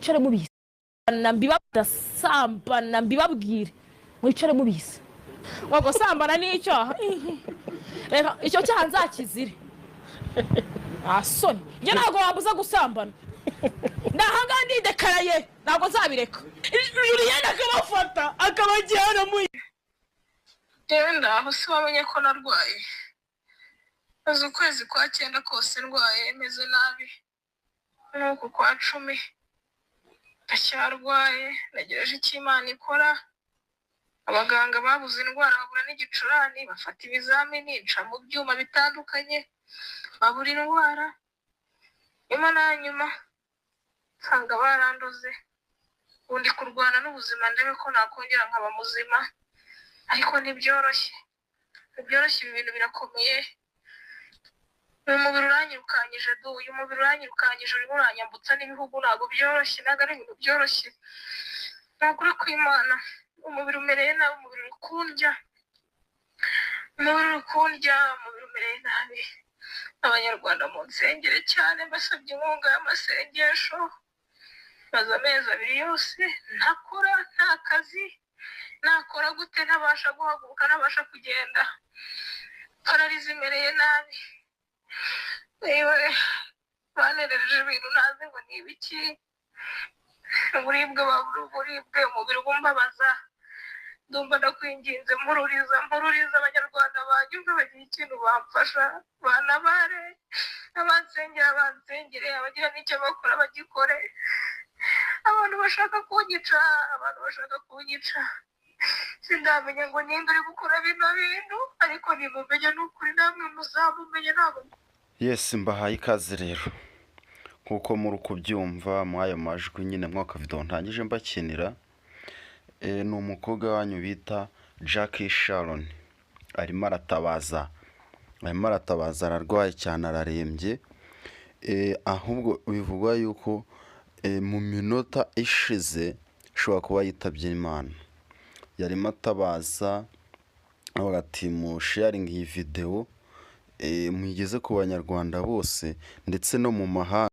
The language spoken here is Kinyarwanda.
Mwicare mubizi mbibasambana, mbibabwire, mwicare mubizi ngo gusambana ni icyaha. Reka icyo cyaha nzakizire. Nta soni, njye ntabwo wambuza gusambana. Ndahangaha ndidekaraye, ntabwo nzabireka. Julienne akabafata akabajyana mu Genda aho si wamenye ko narwaye. Maze ukwezi kwa cyenda kose ndwaye, meze nabi. N'uku kwa 10 ndacyarwaye, ntegereje icyo Imana ikora. Abaganga babuze indwara, babura n'igicurane, bafata ibizamini, nca mu byuma bitandukanye, babura indwara. Nyuma na nyuma nsanga barandoze. Ubu ndi kurwana n'ubuzima, ndebe ko nakongera nkaba muzima, ariko ntibyoroshye, ntibyoroshye. Ibi bintu birakomeye. Uyu mubiri uranyirukanyije du, uyu mubiri uranyirukanyije, urimo uranyambutsa n'ibihugu. Ntabwo byoroshye, ntabwo ari ibintu byoroshye, ni ukuri kw'Imana. Umubiri umereye nabi, umubiri uri kundya, umubiri uri kundya, umubiri umereye nabi. Abanyarwanda mu nsengere cyane, mbasabye inkunga y'amasengesho. Maze amezi 2 yose ntakora, nta kazi. Nakora gute ntabasha guhaguruka, ntabasha kugenda? Parariza, imereye nabi. Yewe, banerereje ibintu ntazi ngo ni ibiki. Uburibwe babura uburibwe, umubiri ubumbabaza. Ndumva ndakwinginze, mpururiza, mpururiza Abanyarwanda banyumve, bagira ikintu bamfasha, banabare, abansengera bansengere, abagira n'icyo bakora bagikore. Abantu bashaka kunyica, abantu bashaka kunyica, sindamenya ngo ninde uri gukora bino bintu, ariko nimumenye n'ukuri namwe muzamumenye, ntabwo Yes, mbahaye ikaze rero. Nk'uko muri kubyumva muri ayo majwi nyine, mwaka video ntangije mbakinira, ni umukobwa wanyu bita Jackie Sharon arimo aratabaza, arimo aratabaza, ararwaye cyane, ararembye. Ahubwo bivugwa yuko mu minota ishize ashobora kuba yitabye Imana. Yarimo atabaza avuga ati: "Musharinge iyi videwo, muyigeze ku Banyarwanda bose ndetse no mu mahanga."